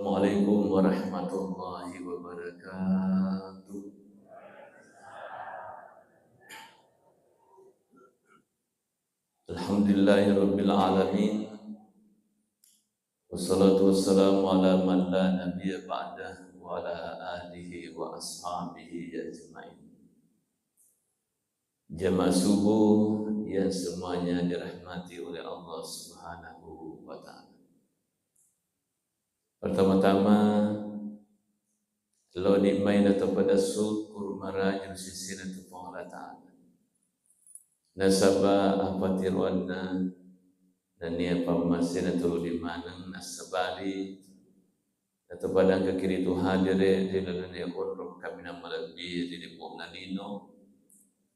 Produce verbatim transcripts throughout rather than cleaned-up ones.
Assalamualaikum warahmatullahi wabarakatuh. Alhamdulillahirabbil alamin. Wassalatu wassalamu ala man la nabiyya ba'dah wa ala alihi wa ashabihi ajma'in. Jamaah subuh yang semuanya dirahmati oleh Allah Subhanahu wa Ta'ala. Pertama-tama, lao nikmai natopada syukur maraju sesena tu Puang Allah Ta'ala. Nasaba apatiroanna nennia pammasena tulu di maneng nassabari natopada engka kiritu hadere ri lalenna onrong kaminang malebbi ri Depok na lino.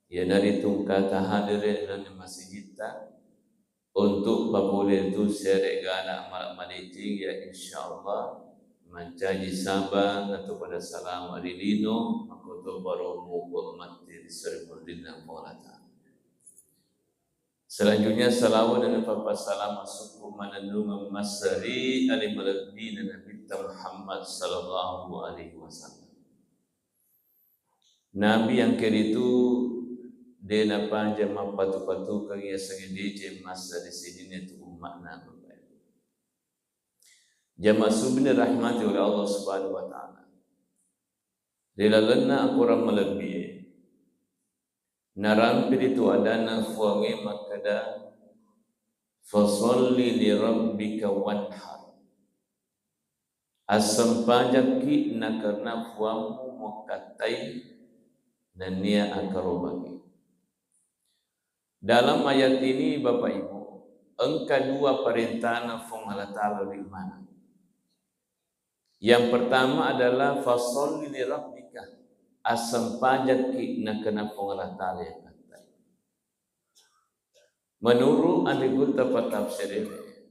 Iyanaritu engkata hadere ri lalenna masigitta untuk papole tu siare gana mala madeceng ya, insyaallah mancaji saba natopada salama ri lino, makoto baromu ko matti ri sari murinna Puang Allah Ta'ala. Selanjutnya, salawat dan pappasalama sukku manennungeng massari ali malebbina Nabitta Muhammad sallallahu alaihi wasallam. Nabi yang keritu de napaja mappatu-patukeng yasengnge deceng massari sininna tu umma'na, Bapak Ibu. Jamaah subuh dirahmati oleh Allah Subhanahu wa Ta'ala. Ri lalenna akorang malebbie, narampe ritu adanna Fuangnge makkeda, "Fasalli li rabbika wanhar." Assempajakki nakarena Fuammu muakkattai nennia akkarobaki. Dalam ayat ini, Bapak Ibu, engka dua parentana Fuang Allah Ta'ala ri maneng. Yang pertama adalah fasalli li rabbika, assempajakki nakarena Fuang Allah Ta'ala yang kattai. Menurut anre gurutta patafsir ini,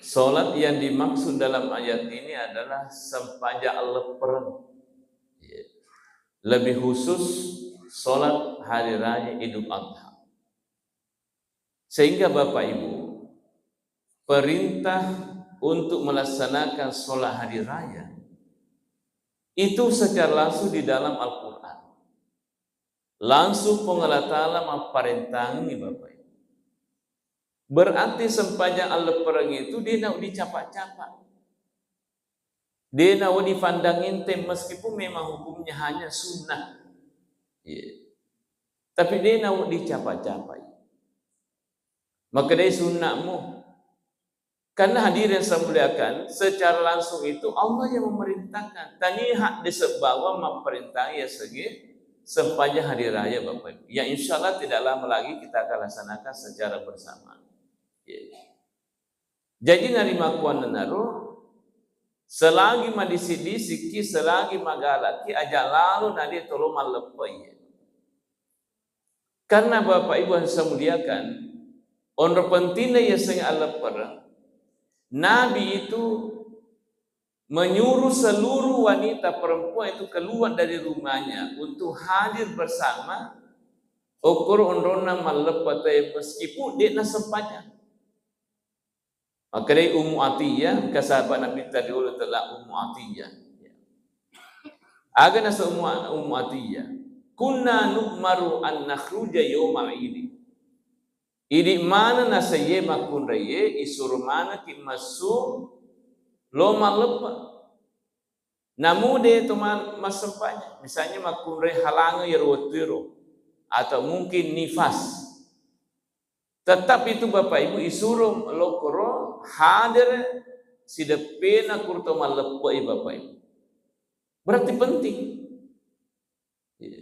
salat yang dimaksud dalam ayat ini adalah sempajang alleppereng. Lebih khusus salat hari raya Idul Adha. Sehingga Bapak Ibu, perintah untuk melaksanakan salat hari raya itu secara langsung di dalam Al-Quran. Langsung Puang Allah Ta'ala mapparentangi, Bapak Ibu. Berarti sempajang alleppereng itu de nawedding capa-capa. De nawedding pandang enteng, meskipun memang hukumnya hanya sunnah. Iya. Tapi de nawedding capa-capa. Makkedai sunnahmu. Karena hadirin saya muliakan, secara langsung itu Allah yang memerintahkan. Tania hak de sebbawa mapparentangi yasengnge sempajang hari raya, Bapak Ibu. Ya, insya Allah tidak lama lagi kita akan laksanakan secara bersama. Ya. Jadi narimakkuannanaro, selagi madisi-disikki, selagi magalakki, aja lalo nade tolo malleppai. Karena Bapak Ibu yang saya muliakan, onro pentingna yasengnge alleppereng, Nabi itu menyuruh seluruh wanita perempuan itu keluar dari rumahnya untuk hadir bersama okkoro onronna malleppa tauwe meskipun de nasempajang. Makkedai Ummu Atiyah, engka sahabat Nabitta riolo tella Ummu Atiyah. Aga naseng Ummu, Ummu Atiyah? "Kunna nu'maru an nakhruja yaumal idi." Idi maneng naseng iye makkunraiye, isuro manengki messu lo malleppa. Namu de to ma-, massempajang. Misalnya makkunrai halangeng iyaro wettuero, atau mungkin nifas. Tetap itu Bapak Ibu isuro lokkoro hadir sideppena kurto malleppe'i Bapak Ibu. Berarti penting.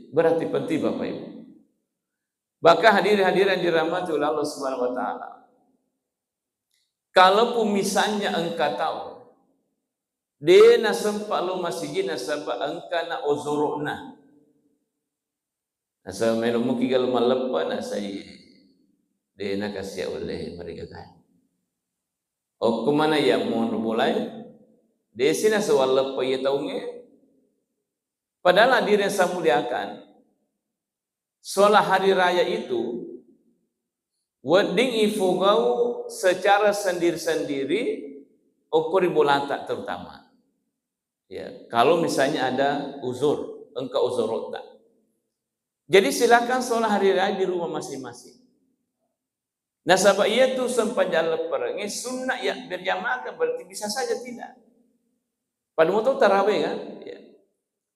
Berarti penting Bapak Ibu. Bahkan hadirin-hadirin yang dirahmati oleh Allah Subhanahu wa Ta'ala. Kalaupun misalnya engka tau de nasempa lo masigi nasaba engka na ozoro'na. Nasaba melo muki galo malleppa nasai de nakasia ulle marigaga. Okko mana iya monro bolai, desi nasaba leppa iya taungnge. Padahal hadirin saya muliakan, sholat hari raya itu wedding ifogau secara sendiri-sendiri okko ri bolata terutama. Ya, kalau misalnya ada uzur, engka uzurutta. Jadi silakan sholat hari raya di rumah masing-masing. Nasaba iyatu sempajang lepperengnge sunna ya berjamaah, berarti bisa saja tidak. Pada moto tarawih kan? Ya.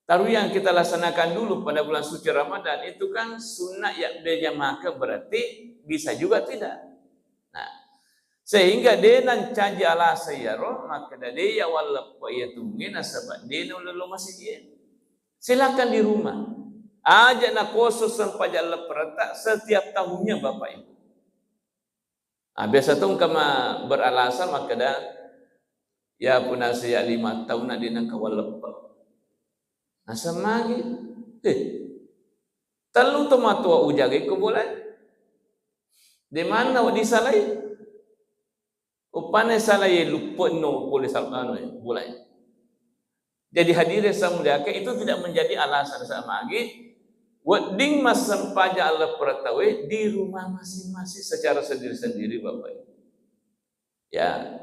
Tarawih yang kita laksanakan dulu pada bulan suci Ramadan itu kan sunna ya berjamaah, berarti bisa juga tidak. Nah, sehingga de nancaji alasa iyaro, makkeda de ya walleppa iya tunge nasaba de naulle lo masigi. Silakan di rumah. Aja nakoso sempajang lepperetta setiap tahunnya, Bapak Ibu. Ah, biasa tu engka ma beralasan makkeda, ya punna sejak lima tahun na de nengka walleppe. Nasaba magi, eh, tellu to matoa ujagai ko bolai. De manna wa disalai? Uppanna salai luppe'no pole sal-, anu, bolai. Jadi hadirin yang saya muliakan, itu tidak menjadi alasan sama lagi wedding massempajang lepperettawe di rumah masing-masing secara sendiri-sendiri, Bapak Ibu. Ya,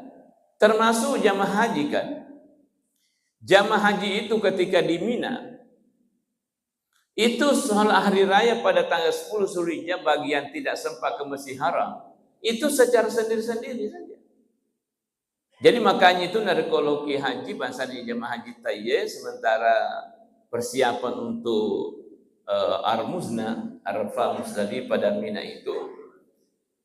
termasuk jamaah haji kan. Jamaah haji itu ketika di Mina, itu sholat hari raya pada tanggal sepuluh Zulhijjah bagi yang tidak sempat ke Masjid Haram, itu secara sendiri-sendiri saja. Jadi makanya itu narekko loki haji, bangsa di jamaah haji taiye, sementara persiapan untuk, eh, Al-Muzna, Arafah, Muzdalifah, dan Mina itu,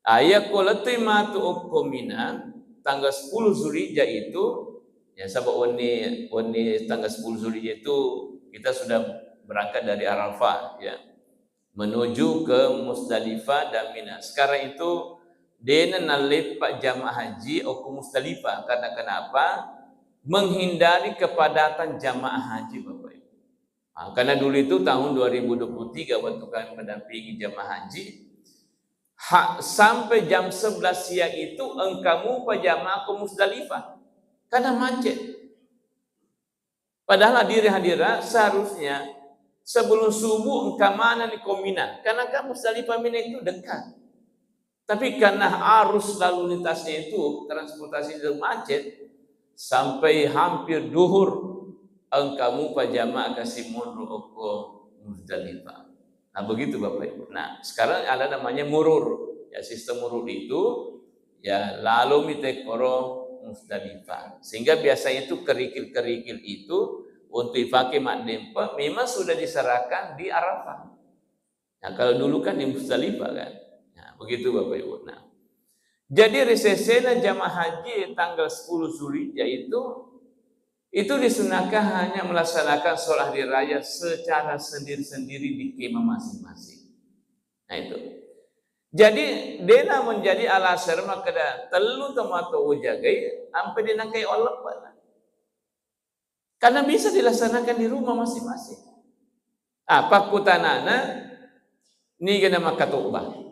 ah, iya ko lettu matu okko Mina, tanggal sepuluh Zulhijjah itu, ya, sabab wenni, wenni tanggal sepuluh Zulhijjah itu kita sudah berangkat dari Arafah, ya, menuju ke Muzdalifah dan Mina. Sekarang itu, dena nalleppa jamaah haji okko Muzdalifah. Karena kenapa? Menghindari kepadatan jamaah haji, Bapak Ibu. Ah, karena dulu itu tahun dua ribu dua puluh tiga waktu kami mendampingi jamaah haji, ha-, sampai jam sebelas siang itu engka mupa jamaah ke Muzdalifah. Karena macet. Padahal hadirin hadirat, seharusnya sebelum subuh engka manenni ko Mina. Karena kan Muzdalifah Mina itu dekat. Tapi karena arus lalu lintasnya itu, transportasi itu macet, sampai hampir duhur engka mupa jamaah kasi monro okko Muzdalifah. Nah, begitu Bapak Ibu. Nah, sekarang ada namanya murur. Ya, sistem murur itu, ya, lalo mi tekkoro Muzdalifah. Sehingga biasanya itu kerikil-kerikil itu untuk dipakai maddempe memang sudah diserahkan di Arafah. Nah, kalau dulu kan di Muzdalifah kan. Nah, begitu Bapak Ibu. Nah, jadi risesena jamaah haji tanggal sepuluh Zulhijjah itu, itu disunahkan hanya melaksanakan sholat hari raya secara sendiri-sendiri di kemah masing-masing. Nah, itu. Jadi, dena menjadi alasan makkeda tellu tomatoa ujagai ampe dinangkai olleppa. Karena bisa dilaksanakan di rumah masing-masing. Ah, pakkutanana, niga na makkatobba?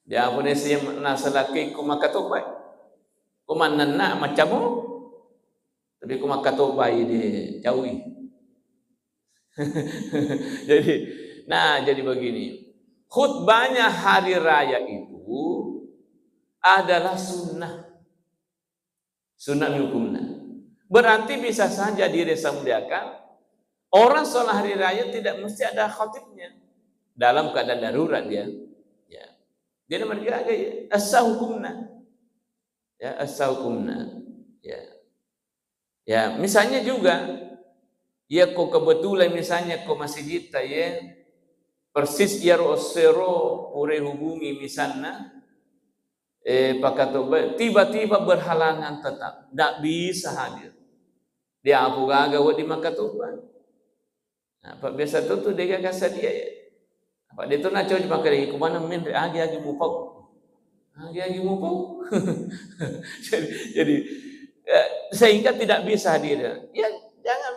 Ya, apa nih sih yang nasalaki ku makkatobba? Ku mannanna maccamu, tapi ku makkatobba ini jauhi. Jadi, nah, jadi begini. Khutbahnya hari raya itu adalah sunnah. Sunnah hukumna. Berarti bisa saja diri saya muliakan, orang sholat hari raya tidak mesti ada khatibnya. Dalam keadaan darurat dia. Ya. Jadi mereka aja ya, asa hukumna. Ya, asa hukumna. Ya. Ya, misalnya juga, ya ko kebetulan misalnya ko masjid ta ya, persis ya ro sero pure hubungi misalnya, eh, pakatobba, tiba-tiba berhalangan tetap, ndak bisa hadir. Dia apa gaga wedding makkatobba. Nah, apa biasa tu, tu dega kasadia ya. Apa dia tu naco cuma kali, kumana menre agi-agi mupau. Agi-agi mupau. Jadi, jadi, eh, sehingga tidak bisa hadir. Ya, jangan,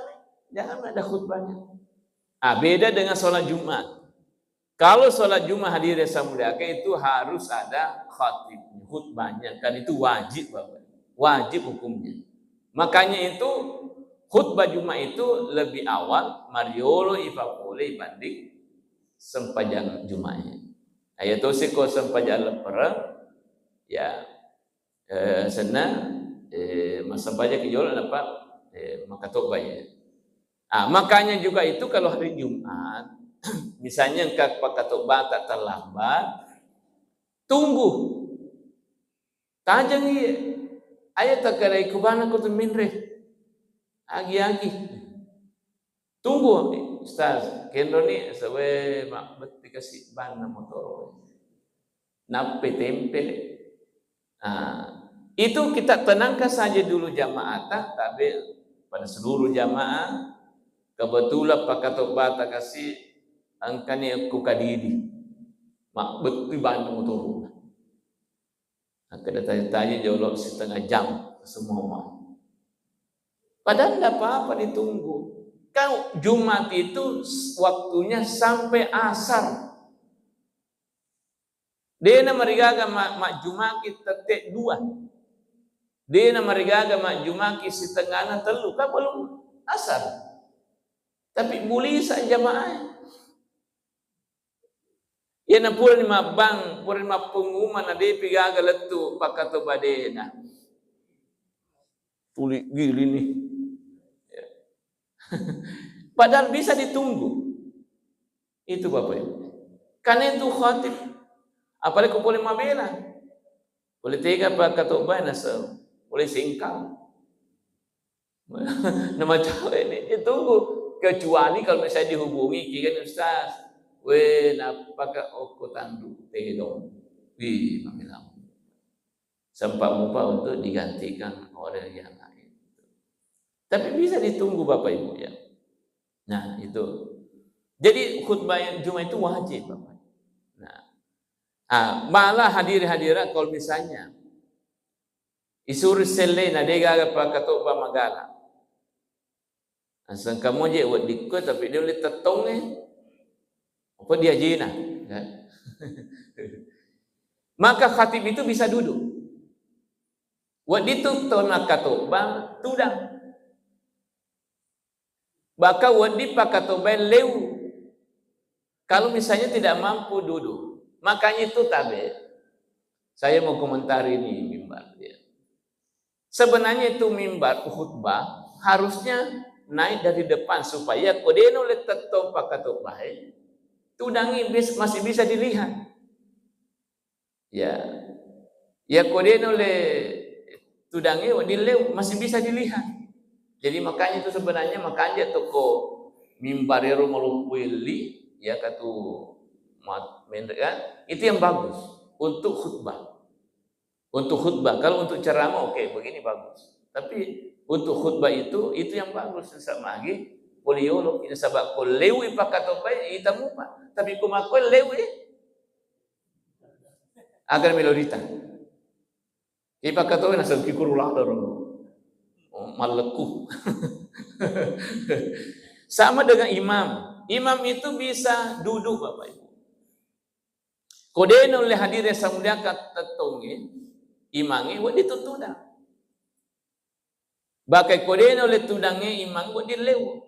jangan ada khutbahnya. Ah, beda dengan sholat Jumat. Kalau sholat Jumat hadirin saya muliakan, itu harus ada khatib, khutbahnya. Kan itu wajib, Bapak. Wajib hukumnya. Makanya itu khutbah Jumat itu lebih awal mariolo ipapole banding sempajang Jumatnya. Nah, ya tosi ko sempajang leppereng, ya, eh, senna Eh, massempajang ki jolo, nappa, eh, makkatobba, ya. Ah, makanya juga itu kalau hari Jumat, misalnya engka pakkatobbata terlambat, tunggu. Tajeng iye. Ayo takkarai kubana ko tu minre. Agi-agi. Tunggu, Ustaz, kenroni, sawe mabbetti kasi banna motoro. Nappe tempele. Ah, itu kita tenangkan saja dulu jamaah ta, tabe pada seluruh jamaah. Kebetulan pakkatobbata kasi engkani ku kadidi. Mabbetti banna motoro. Makkeda tanya-tanya jolo setengah jam semua. Padahal ndak apa-apa ditunggu. Kau Jumat itu s-, waktunya sampai asar. Dena marigaga ma-, majjumaki tette dua. Dena marigaga majjumaki setengahna tellu. Kan belum asar. Tapi bulisa jamaah. Iyana purani mabbang, purani mappengumang, na depi gaga lettu pakkatobba dena. Tuli gili ni. Ya. Padahal bisa ditunggu. Itu Bapak Ibu. Karena itu khatib, apalagi ko pole mabela. Pole tega pakkatobba nasa, pole sengkang. Nama cawe ni, ya tunggu. Kecuali kalau misalnya dihubungi, "Ki kan Ustaz, we, nappaka okko tandu tedong." Wih, mamilang. Sempat mupa untuk digantikan oleh yang lain. Tapi bisa ditunggu Bapak Ibu, ya. Nah, itu. Jadi khutbah yang Jumat itu wajib, Bapak. Nah, ah, malah hadir-hadirat kalau misalnya isuri sellena, de gaga pakkatobba magala. Naseng kamu je weddikku, tapi dia oleh tettonge. Apa dia jina? Kan? Maka khatib itu bisa duduk. Wedding tu tona katobba, tudang. Bahkan wedding pakkatobba leu. Kalau misalnya tidak mampu duduk, makanya itu tabe. Saya mau komentari ini mimbar, ya. Sebenarnya itu mimbar khutbah harusnya naik dari depan supaya ko deno le tetto pakkatobbae, tudangi bis-, masih bisa dilihat. Ya. Ya, ko deno le tudangi, wedding leu, masih bisa dilihat. Jadi makanya itu sebenarnya makanya toko mimbar ero maloppo elli, ya, katu mat-, menre-, kan? Itu yang bagus untuk khutbah. Untuk khutbah, kalau untuk ceramah oke, begini bagus. Tapi untuk khutbah itu, itu yang bagus. Sesa magi, pole yolo, nasaba ko lewi pakkatobbae, ita mupa. Tapi ko makko lewi, aga melo rita. Ipakkatobbae nasengki kuru ladder. Oh, malleku. Sama dengan imam. Imam itu bisa duduk, Bapak Ibu. Ko de naulle hadire samuliaka tettongnge, imangnge, wedding tu tudang. Bahkan ko de naulle tudangnge imang, wedding leu.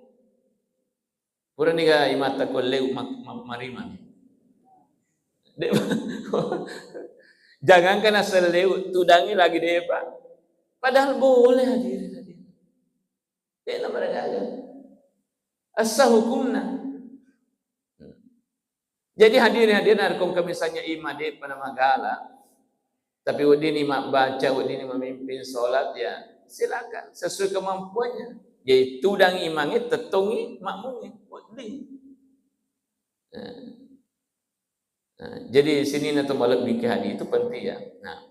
Puraniga imatta ko leu ma-, ma-, marimang. De-, jangankan asal leu, tudangngi lagi depa. Padahal boleh hadirin, hadirin. De'na maragaga. Essa hukumna. Jadi hadirin-hadirin, narekko engka misalnya imam de'pa namagala, tapi weddinni mabbaca, weddinni mamimpin sholat, ya silakan sesuai kemampuannya. Jadi tudang imangnge, tettongi makmungnge, wedding. Nah. Nah, jadi sininna tu malebbi ke hadis itu penting ya. Nah,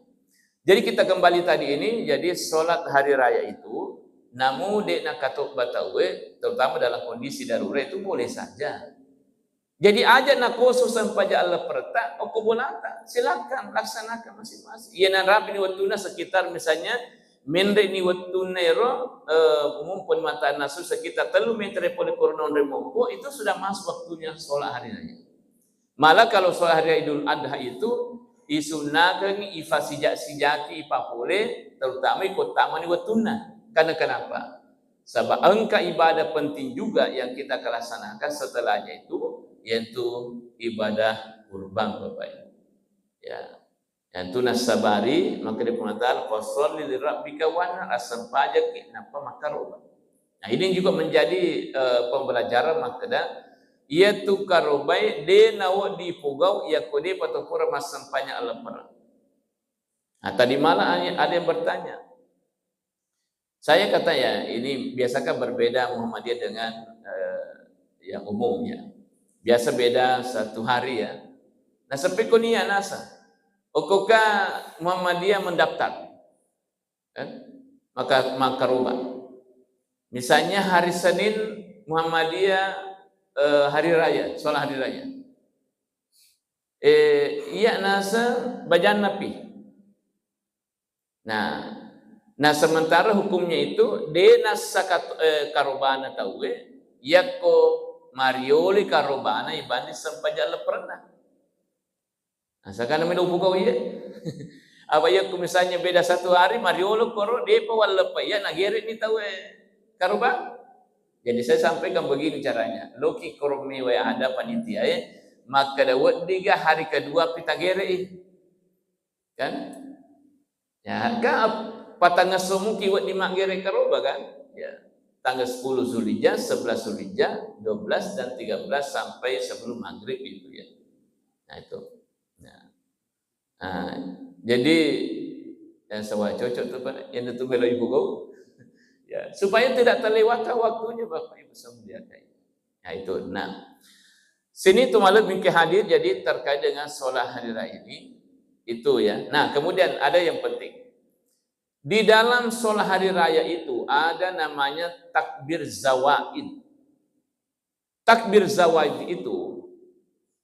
jadi kita kembali tadi ini, jadi sholat hari raya itu, namu de nakatobba tauwe, terutama dalam kondisi darurat itu boleh saja. Jadi aja nakoso sempajang Allah perta, okko bolata, silakan laksanakan masing-masing. Iya narapi ni wettuna sekitar misalnya menre ni wettunna ero, eh, mumpuni mata nasu sekitar tellu meter pole korona onre mompo, itu sudah masuk waktunya sholat hari raya. Malah kalau sholat hari Idul Adha itu, isunnakengngi, ifasija-sijaki, ipapole, terutama iko tamani wettunna. Karena kenapa? Sebab engka ibadah penting juga yang kita akan laksanakan setelahnya itu, yaitu ibadah kurban, Bapak Ibu. Ya. Tentu nassabari, makkeda Puang Allah Ta'ala, "Fasholli li rabbika wanhar", assempajakki, nappa makkaroba. Nah, ini juga menjadi, eh, pembelajaran makkeda, iyatu karobae de nawedding ipogau yakko depa to pura massempajang alleppereng. Nah, tadi malam ada yang bertanya, saya kata, ya, ini biasakah berbeda Muhammadiyah dengan, eh, yang umumnya? Biasa beda satu hari, ya. Nah, sepi ko nia nasa. Okkoka Muhammadiyah mendaftar. Kan? Maka, maka rubah. Misalnya hari Senin Muhammadiyah, eh, hari raya, sholat hari raya. Eh, iya nasa bajanna pi. Nah, nah, sementara hukumnya itu de nassa kat-, eh, karobana tauwe, yakko marioli karobana ibanding sempajang lepperenna. Nah, sakana melo upogau iye. Apa yakko misalnya beda satu hari, mariolo koro, depa walleppa iya, nagere'ni tauwe karoba. Jadi saya sampaikan begini caranya. Loki koro mewa ada panitia, eh, makkeda weddiga hari kedua pi tagere'i. Kan? Ya, ka ap-, patangngesso muki wedding maggere karoba, kan? Ya. Tanggal sepuluh Zulhijjah, sebelas Zulhijjah, dua belas dan tiga belas sampai sebelum maghrib itu, ya. Nah, itu. Nah. Nah, jadi, ya, semua cocok tuh, Pak. Yang itu melo ibu kau. Ya, supaya tidak terlewatkan waktunya, Bapak Ibu saya muliakan. Nah, itu. Nah, sini tu malam mungkin hadir, jadi terkait dengan sholat hari raya ini, itu, ya. Nah, kemudian ada yang penting. Di dalam sholat hari raya itu ada namanya takbir zawaid. Takbir zawaid itu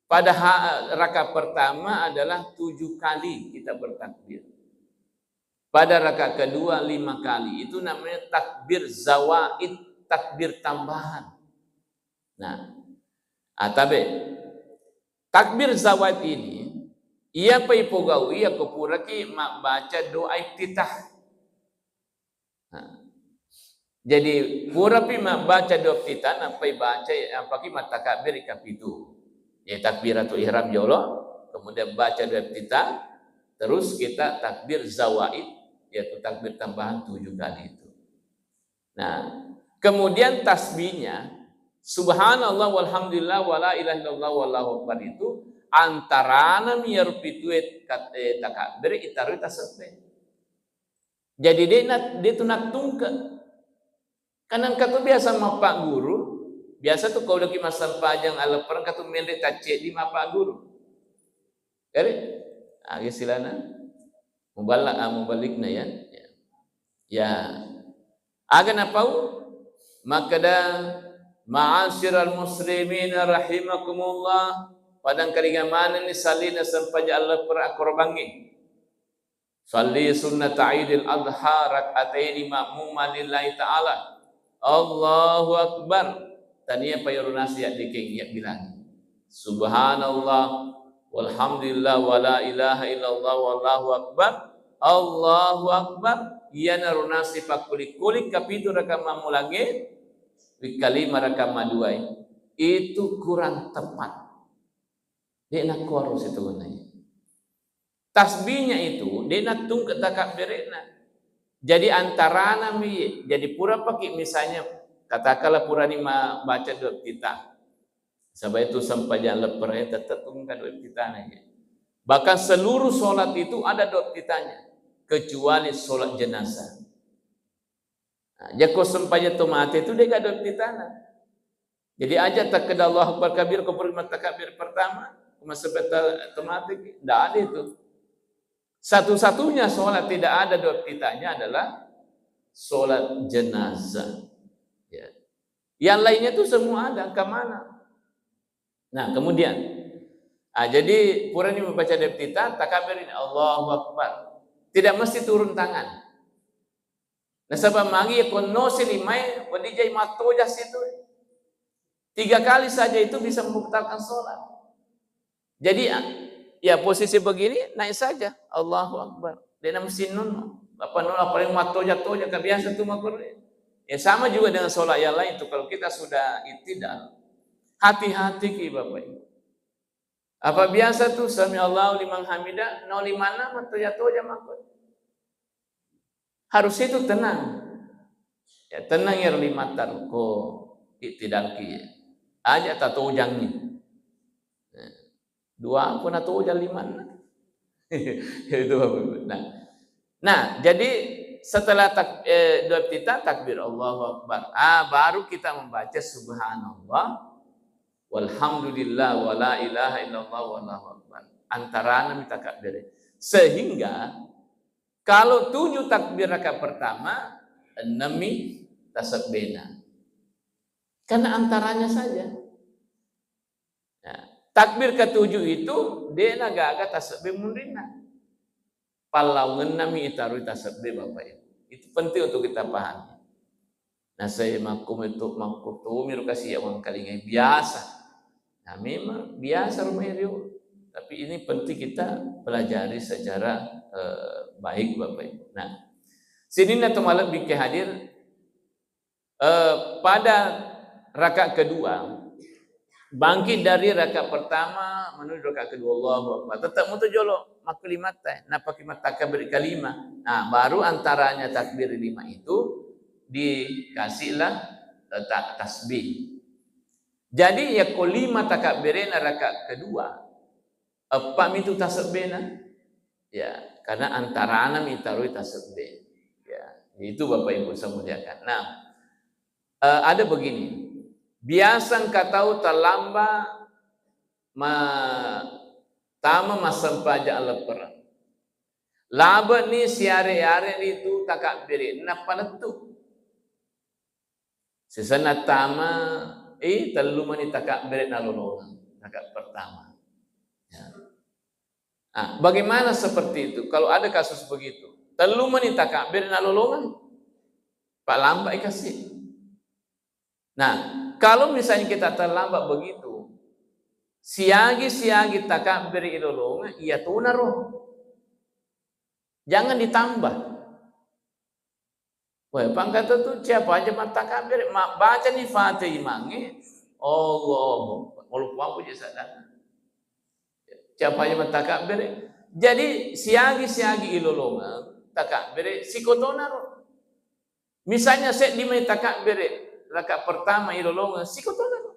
pada ha-, rakaat pertama adalah tujuh kali kita bertakbir. Pada rakaat kedua lima kali. Itu namanya takbir zawaid, takbir tambahan. Nah, atabe, takbir zawaid ini, iya pa ipogau, iya ko puraki mabbaca doa iftitah. Nah, jadi purapi mabbaca doa iftitah, nappai baca, nappaki mattakabbir ikapitu. Ya, takbiratul ihram jolo, kemudian baca doa iftitah, terus kita takbir zawaid, yaitu takbir tambahan tujuh kali itu. Nah, kemudian tasbihnya, subhanallah walhamdulillah wala ilaha illallah wallahu akbar itu antarana mi iyaro pitue kat-, eh, takabbere itaroi tasebbe. Jadi de na-, de tu nattungke. Kan engka tu biasa mappagguru, biasa tu ko loki massempajang alleppereng ka tu menre tacceddi mappagguru. Jadi, agi silana muballa-, ah, mubalikna, ya. Ya. Ya. Aga napau? Makkeda, "Ma'asyiral muslimina rahimakumullah." Padangkalinga manenni sallina sempajang alleppereng akkorobangnge. Salli sunnata Idil Adha rak'ataini ma'muman lillahi ta'ala. Allahu Akbar. Tania payoro nasi yaddekeng, yabbilangi. Subhanallah, walhamdulillah, wala ilaha illallah, wallahu akbar. Allahu Akbar. Iyanaro nasi pakkuli-kuli kapitu raka mammulangnge, wikkalima raka maduai. Itu kurang tepat. De nakkuaro sitongenna. Tasbihnya itu de nattungke takabbere'na. Jadi antarana mi, jadi pura paki misalnya, katakanlah purani ma-, baca doa iftitah. Saba itu sempajang leppereng tetap tu engka doa iftitahna. Bahkan seluruh sholat itu ada doa iftitahnya, kecuali sholat jenazah. Nah, jakko sempajang to mate itu de gaga doa iftitahna. Jadi aja takkeda Allahu Akbar kabir, ko pura mattakabbir pertama, ko massempajang to mate, ndak ada itu. Satu-satunya sholat tidak ada doa iftitahnya adalah sholat jenazah. Ya. Yang lainnya itu semua ada, ke mana? Nah, kemudian, ah, jadi purani membaca doa iftitah, takabberini Allahu Akbar. Tidak mesti turun tangan. Nasaba magi ya konno si limae, wedding jai mattoja situ. Tiga kali saja itu bisa membatalkan sholat. Jadi, ya, posisi begini, naik saja. Allahu Akbar. De na mesti nunno. Apa nunno, apalagi mattoja-toja, kebiasa tu makkoro. Ya, sama juga dengan sholat yang lain tu. Kalau kita sudah itidal, hati-hati ki, Bapak Ibu. Apa biasa tu sami Allahu liman hamida, no limanna matoja-toja mako. Harus itu tenang. Ya, tenang ya lima taruko iktidal ki. Aja tatojangi. Ya. Dua aku natojang limanna. Itu Bapak Ibu. Nah. Nah, jadi setelah tak, eh, dua iftitah takbir Allahu Akbar. Ah, baru kita membaca subhanallah walhamdulillah wala ilaha illallah wallahu akbar. Antarana mi takbir. Sehingga kalau tujuh takbir rakaat pertama, enam mi tasebbena. Karena antaranya saja. Nah, takbir ketujuh itu de'na gaga tasebbe munrinna. Pallaungenna mi itaroi tasebbe, Bapak Ibu. Itu penting untuk kita pahami. Nah, saya makku metu-, makku tumi ro kasi ya wangkalingai biasa. Nah, memang biasa rumah rio. Tapi ini penting kita pelajari secara, eh, baik, Bapak Ibu. Nah, sininna to malebbi ke hadir, eh, pada rakaat kedua, bangkit dari rakaat pertama menuju rakaat kedua, Allahu Akbar. Tetap mutu jolo makkulimatta, napaki mattakabbir kalima. Nah, baru antaranya takbir lima itu dikasihlah, eh, ta-, tasbih. Jadi, yakko lima takabbirena rakaat kedua, eppa mitu tasebbena. Ya, karena antarana mi taroi tasebbe. Ya, itu Bapak Ibu saya muliakan. Nah, eh, ada begini. Biasa engka tau terlambat ma-, tama massempajang leppereng. Labe'ni siare-are ritu takabbiri, nappa lettu. Sisenna tama, eh, tellu mani takabbere nalolongeng, rakaat pertama. Ya. Ah, bagaimana seperti itu? Kalau ada kasus begitu, tellu mani takabbere nalolongeng, pak lambai kasi. Nah, kalau misalnya kita terlambat begitu, siagi-siagi takabbere ilolongeng, iya tonaro. Jangan ditambah. Wah, pangkata tu siapa aja mattakabbere, ma-, bacani Fatihah imangnge, Allahu Akbar. Walaupun apa je sadar. Siapa aja mattakabbere. Jadi, siagi-siagi ilolongeng, takabbere, sikotonaro. Misalnya, seddi mai takabbere, rakaat pertama ilolongeng, sikotonaro.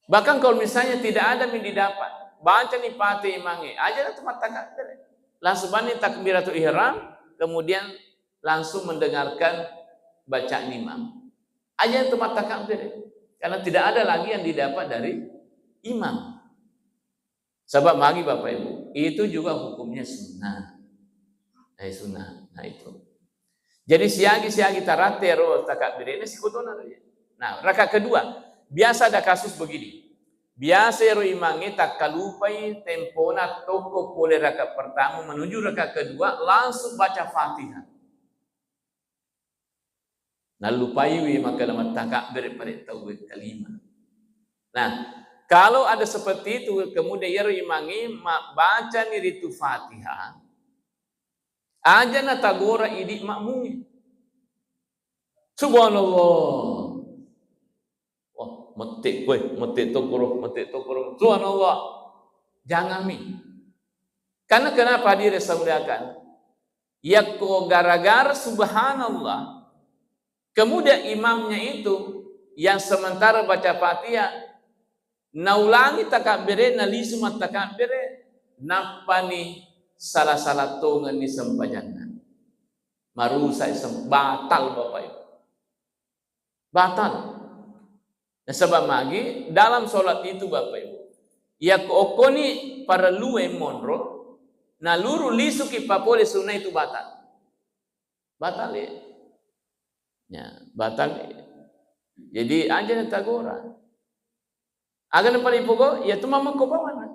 Bahkan kalau misalnya tidak ada yang didapat, bacani Fatihah imangnge, aja tu mattakabbere. Langsung bani takbiratul ihram, kemudian langsung mendengarkan bacaan imam. Aja tu mattakabbere. Karena tidak ada lagi yang didapat dari imam. Sebab magi Bapak Ibu, itu juga hukumnya sunnah. Eh, sunnah. Nah, itu. Jadi siagi-siagi taratte ro takabbirena sikotona ro. Nah, rakaat kedua, biasa ada kasus begini. Biasa ro imangnge takkalupai tempona tokko pole rakaat pertama menuju rakaat kedua langsung baca Fatihah. Nallupaiwi makkeda mattakabbere pare tauwe kalima. Nah, kalau ada seperti itu, kemudian iyaro imangnge mabbacani ritu Fatihah, aja natagora idi makmungnge. Subhanallah. Wah, mette koe, mette tokoro, mette tokoro. Subhanallah. Jangan mi. Karena kenapa hadirin saya muliakan? Yakko gara-gara subhanallah, kemudian imamnya itu yang sementara baca Fatihah, naulangi takabbere, nalisu mattakabbere, nappani salah-salah tongenni sempajanna. Marusak sem-, batal Bapak Ibu. Batal. Nasaba magi dalam sholat itu, Bapak Ibu, yakko okkoni parellue monro, naluru lisuki papole sunna itu batal. Batal ya. Ya, batal ya. Jadi aja tagora. Aga na paling pokok, ya tu mammekko bawana.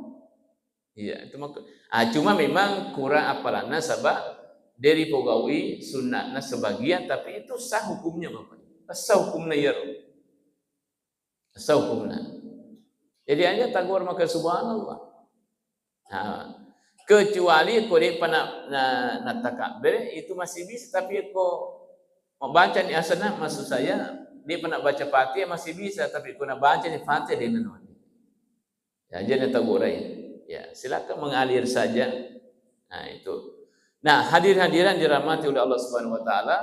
Iya, itu mak-, ah, cuma memang kurang apalanna saba de ripogaui sunnatna sebagian, tapi itu sah hukumnya, Bapak. Sah hukumna iyaro. Sah hukumna. Jadi aja tagor maka subhanallah. Nah, kecuali ko de'pa na, na, natakabbere itu masih bisa, tapi ko mabacani asana, maksud saya, de'pa nabaca Fatihah masih bisa, tapi ko nabacani Fatihah de nanoni. Ya, jadi taburai. Ya, silakan mengalir saja. Nah, itu. Nah, hadirin-hadirin dirahmati oleh Allah Subhanahu wa Ta'ala,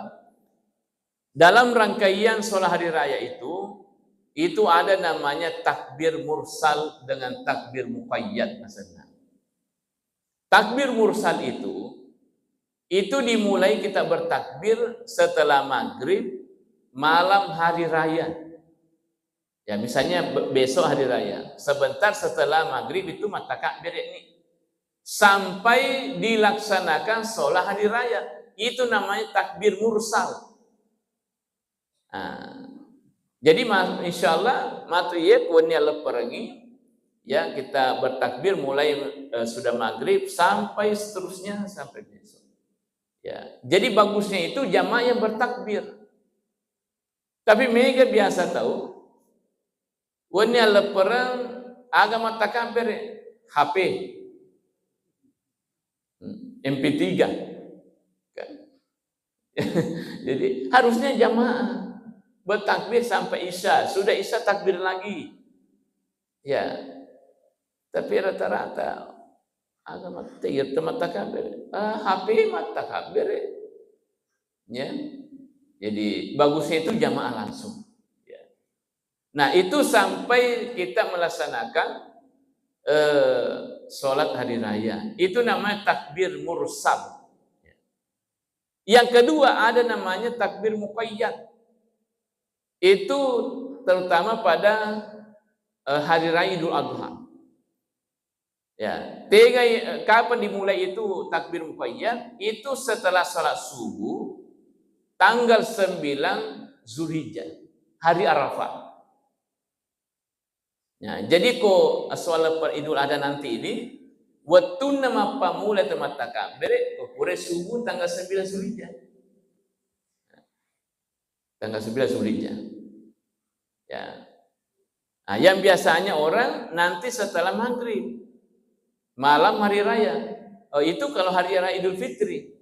dalam rangkaian sholat hari raya itu, itu ada namanya takbir mursal dengan takbir muqayyad, maksudnya. Takbir mursal itu, itu dimulai kita bertakbir setelah maghrib malam hari raya. Ya, misalnya be-, besok hari raya, sebentar setelah maghrib itu mattakabbere ni. Sampai dilaksanakan sholat hari raya. Itu namanya takbir mursal. Nah, jadi ma-, insya Allah matu iye kuwenni alepperengi, ya, kita bertakbir mulai, eh, sudah maghrib sampai seterusnya sampai besok. Ya, jadi bagusnya itu jamaah yang bertakbir. Tapi mega biasa tau, wenni alleppereng aga mattakabbere, H P, M P tiga. Kan? Jadi harusnya jamaah bertakbir sampai Isya, sudah Isya takbir lagi. Ya. Tapi rata-rata aga matte-, iya, temattakabbere. Ah, H P mattakabbere. Ya. Jadi bagusnya itu jamaah langsung. Ya. Nah, itu sampai kita melaksanakan, eh, sholat hari raya. Itu namanya takbir mursal. Yang kedua ada namanya takbir muqayyad. Itu terutama pada, eh, hari raya Idul Adha. Ya, tega, eh, kapan dimulai itu takbir muqayyad? Itu setelah salat subuh tanggal sembilan Zulhijjah, hari Arafah. Ya, jadi ko soal per Idul Adha nanti ini, wettunna mappamula temattakabbere, ko pura subuh tanggal sembilan Zulhijjah. Tanggal sembilan Zulhijjah. Ya. Nah, yang biasanya orang nanti setelah maghrib, malam hari raya. Oh, itu kalau hari raya Idul Fitri.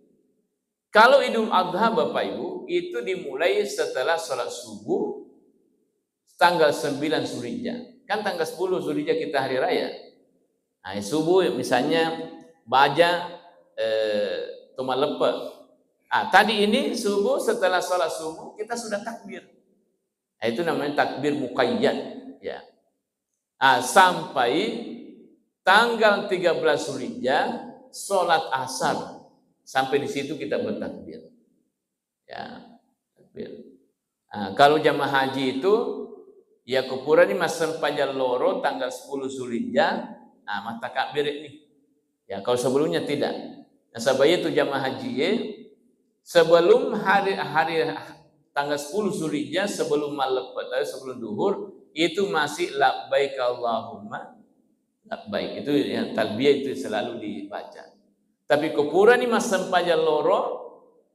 Kalau Idul Adha, Bapak Ibu, itu dimulai setelah sholat subuh tanggal sembilan Zulhijjah. Kan tanggal sepuluh Zulhijjah kita hari raya. Nah, subuh misalnya baja, eh, tumaleppe. Ah, tadi ini subuh, setelah sholat subuh kita sudah takbir. Nah, itu namanya takbir muqayyad, ya. Ah, sampai tanggal tiga belas Zulhijjah, sholat asar. Sampai di situ kita bertakbir. Ya, takbir. Ah, kalau jamaah haji itu, ya, ko purani massempajang loro tanggal sepuluh Zulhijjah, ah, mattakabbere ni. Ya, kalau sebelumnya tidak. Nasaba itu jamaah haji, ya, sebelum hari, hari tanggal sepuluh Zulhijjah, sebelum malleppe, sebelum duhur, itu masih labbaik Allahumma labbaik. Itu yang talbiyah itu selalu dibaca. Tapi ko purani massempajang loro,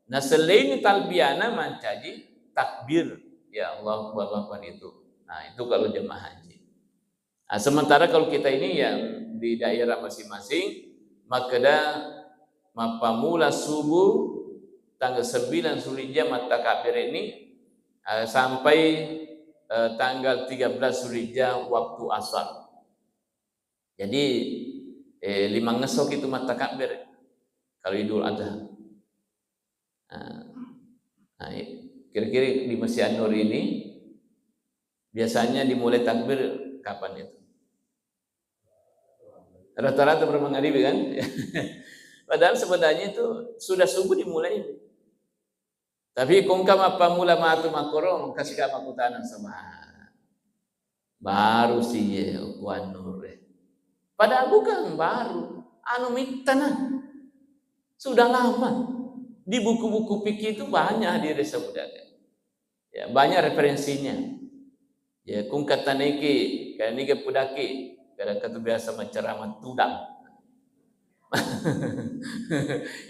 naselleini talbiyana mancaji takbir. Ya, Allahu Akbar, Allahu Akbar itu. Nah, itu kalau jemaah haji. Nah, sementara kalau kita ini yang di daerah masing-masing, makkeda mappamula subuh tanggal sembilan Zulhijjah mattakabbere ni, eh, sampai, eh, tanggal tiga belas Zulhijjah waktu asar. Jadi, eh, limangngesso kitu mattakabbere kalau Idul Adha. Nah, nah, kira-kira di Masjid An-Nur ini biasanya dimulai takbir kapan itu? Rata-rata berapa hari kan? Padahal sebenarnya itu sudah subuh dimulai. Tapi ko engka mappammula matu makkoro, engka siga makkutana sama. Baru sih ye, ku An-Nur e. Padahal bukan baru, anu mittana. Sudah lama. Di buku-buku fikih itu banyak hadis sabda. Ya, banyak referensinya. Ya, kung kata niki, kayak niki pudaki, kadang kata biasa menceramah tudang.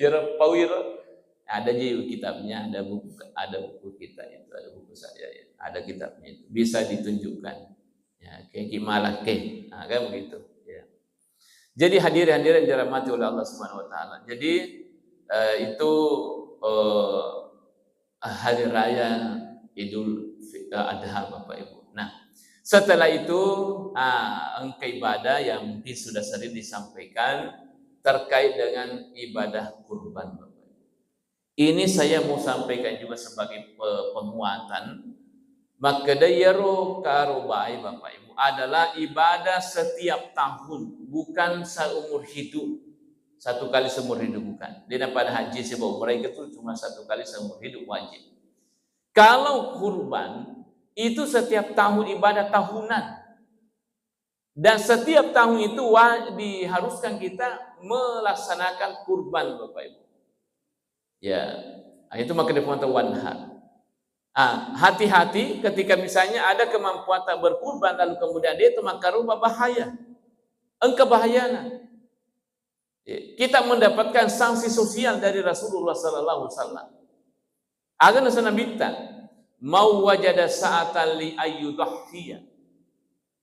Ya, pawiro, ada ji kitabnya, ada buku, ada buku kita itu, ada buku saya, ya, ada kitabnya itu. Bisa ditunjukkan. Ya, kayak gimana ke? Nah, kan begitu. Ya. Jadi hadirin-hadirin dirahmati oleh Allah Subhanahu wa Ta'ala. Jadi, eh, itu, eh, hari raya Idul Fi-, eh, Adha, Bapak Ibu. Nah, Setelah itu, ah, engka ibadah yang mungkin sudah sering disampaikan terkait dengan ibadah kurban, Bapak Ibu. Ini saya mau sampaikan juga sebagai pe-, penguatan. Makkeda iyaro karobae, Bapak Ibu, adalah ibadah setiap tahun, bukan seumur hidup. Satu kali seumur hidup, bukan. Dia pada haji sebab umrah itu cuma satu kali seumur hidup wajib. Kalau kurban, itu setiap tahun ibadah tahunan. Dan setiap tahun itu wa-, diharuskan kita melaksanakan kurban, Bapak Ibu. Ya, itu maka dipanggil wanhar. Ah, hati-hati ketika misalnya ada kemampuan tak berkurban lalu kemudian dia itu maka rubah bahaya. Engka bahayana. Kita mendapatkan sanksi sosial dari Rasulullah sallallahu alaihi wasallam. Aga nasa Nabitta, "Mau wajada sa'atan li ayyudhahhiya,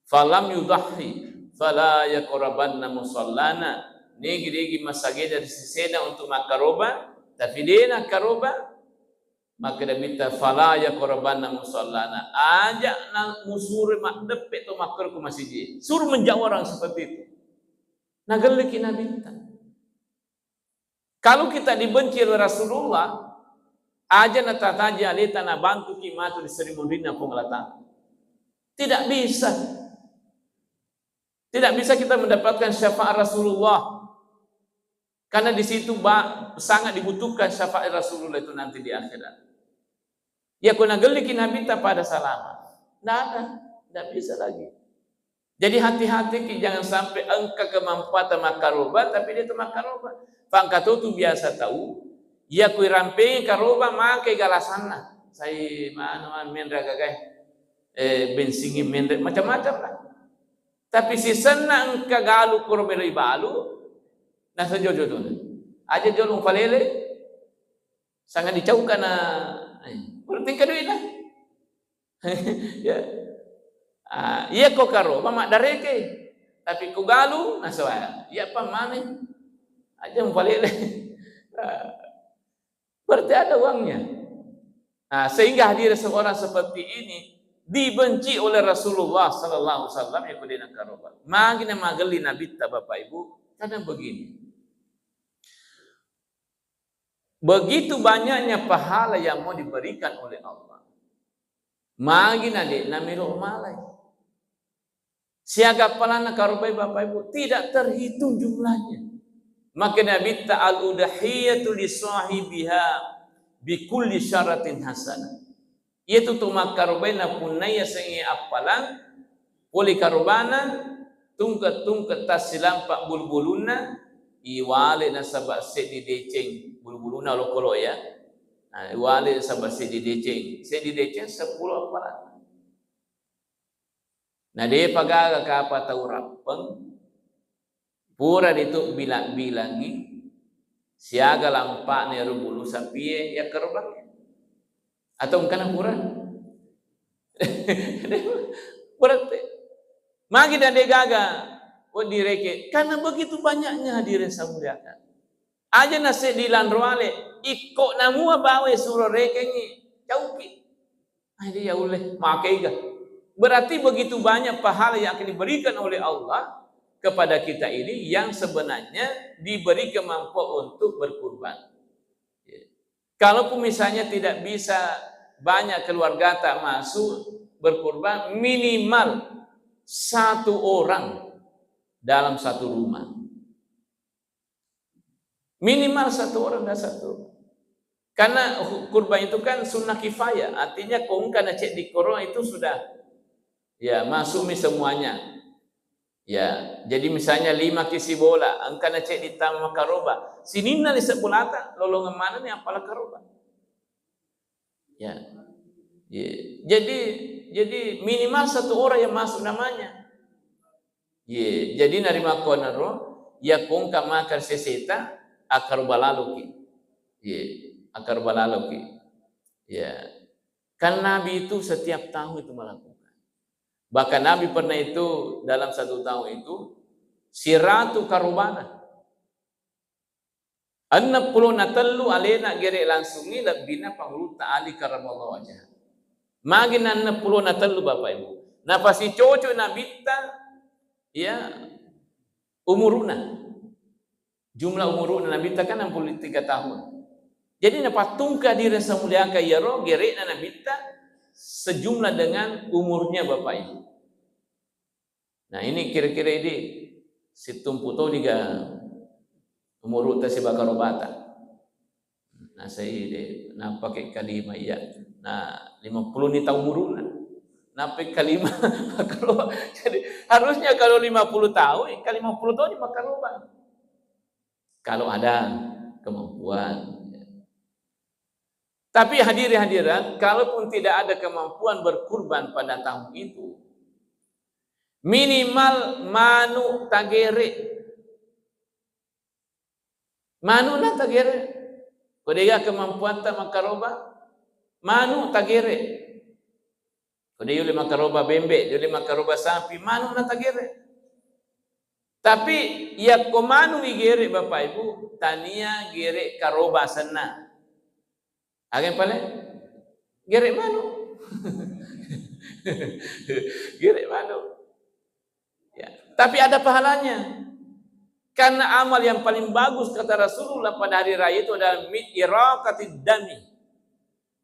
falam yudhahhi, fala yaqrabanna musallana." Nigi-nigi masagena ri sesena untuk makkaroba, tapi de nakkaroba, makkeda Nabitta, "Fala yaqrabanna musallana." Aja na musure maddeppe to makkoro ku masigi. Suruh menjauh orang seperti itu. Nagelliki Nabitta. Kalau kita dibenci oleh Rasulullah, aja natataji aleta nabantuki matu ri seri munrinna Puang Allah Ta'ala. Tidak bisa. Tidak bisa kita mendapatkan syafaat Rasulullah. Karena di situ ba-, sangat dibutuhkan syafaat Rasulullah itu nanti di akhirat. Ya, ko nagelliki Nabitta pada salama. Nggak ada, nggak bisa lagi. Jadi hati-hati ki, jangan sampai engka kemampuan makkaroba, tapi de tu makkaroba. Pangkatotu biasa tau, iya ku irampengi karoba, make galasanna. Sai manu, menre gagai, eh, bensingi menre, macam-macam lah. Tapi sisenna engka galu koro melo ibalu, nasa jojo tu. Aja jolo mupalele, sanga dicauka na, eh, berarti engka duit lah. Ya. Ah, iya ko karoba maddareke. Tapi ko galu, nasa iya pa mane. Aja mupalele. Ah. Berarti ada uangnya. Nah, sehingga hadir seorang seperti ini dibenci oleh Rasulullah sallallahu alaihi wasallam, ya, ko de nakkaroba. Magi na magelli Nabitta, Bapak Ibu, karena begini. Begitu banyaknya pahala yang mau diberikan oleh Allah. Magi na de namelo malai. Siaga appalanna karobai, Bapak Ibu, tidak terhitung jumlahnya. Maka Nabitta, "Al-udhiyatu li sahibiha bi kulli syaratin hasanah." Iyatu tu makkarobai napunnai yasengnge appalang, pole karobana, tungke-tungke tassilampa bulu-bulunna, iwale nasaba seddi deceng bulu-bulunna olokolo ya. Nah, iwale nasaba seddi deceng, seddi deceng seppulo appalang. Na depa gaga kapa tau rappeng, pura ritu bilang-bilangi siaga lampa'na ero bulu sapie yakkarobangnge. Atau engkana pura? Berarti magi na de gaga wedding reke, karena begitu banyaknya hadirin saya muliakan. Aja na seddi lanro ale, ikko namua bawe suro rekengi, cauki. Ah, dia ya ulle, makega. Berarti begitu banyak pahala yang akan diberikan oleh Allah kepada kita ini yang sebenarnya diberi kemampuan untuk berkurban. Ya. Kalaupun misalnya tidak bisa banyak keluarga tak masuk berkurban, minimal satu orang dalam satu rumah. Minimal satu orang dan satu. Karena hu-, kurban itu kan sunnah kifayah, artinya ko engka na ceddi koro itu sudah, ya, masuk mi semuanya. Ya, jadi misalnya lima ki sibola, engka na ceddi tama karoba, sininna lise bolata, lolongeng manenni appala karoba. Ya. Ya. Jadi, jadi minimal satu orang yang masuk namanya. Ye, jadi narimakkuannaro, yakko engka maka seseta, akkaroba laloki. Ye, akkaroba laloki. Ya. Kan Nabi itu setiap tahun itu melakukan. Bahkan Nabi pernah itu dalam satu tahun itu siratu karobana. Enneng pulo na tellu alena gere langsungngi lebbina Pangulutta Ali karramallahu wajhah. Magi na enneng pulo na tellu, Bapak Ibu? Napasicoco Nabitta, ya, umuru'na. Jumlah umuru'na Nabitta kan enam puluh tiga tahun. Jadi napattungka diri samuliaka iyaro gere'na Nabitta sejumlah dengan umurnya Bapak Ibu. Nah, ini kira-kira ini situmpu toni ga umuru'ta sibawa karobata. Nah, saya de, napake kalima iya. Nah, lima puluh ni tahun umuru'na. Napake kalima makaroba. Jadi, harusnya kalau lima puluh tahun, engka lima puluh tahun ni makaroba. Kalau ada kemampuan. Tapi hadirin hadirat, kalaupun tidak ada kemampuan berkurban pada tahun itu, minimal manu tagere. Manu'na tagere. Ko de'ga kemampuanta makaroba, manu tagere. Ko de' yule makaroba bembe', de' yule makaroba sapi, manu'na tagere. Tapi yakko manu igere, Bapak Ibu, tania gere karoba asenna. Aga yang paling? Gere manu. Gere manu. Ya. Tapi ada pahalanya. Karena amal yang paling bagus kata Rasulullah pada hari raya itu adalah mi-, iraqatid dami.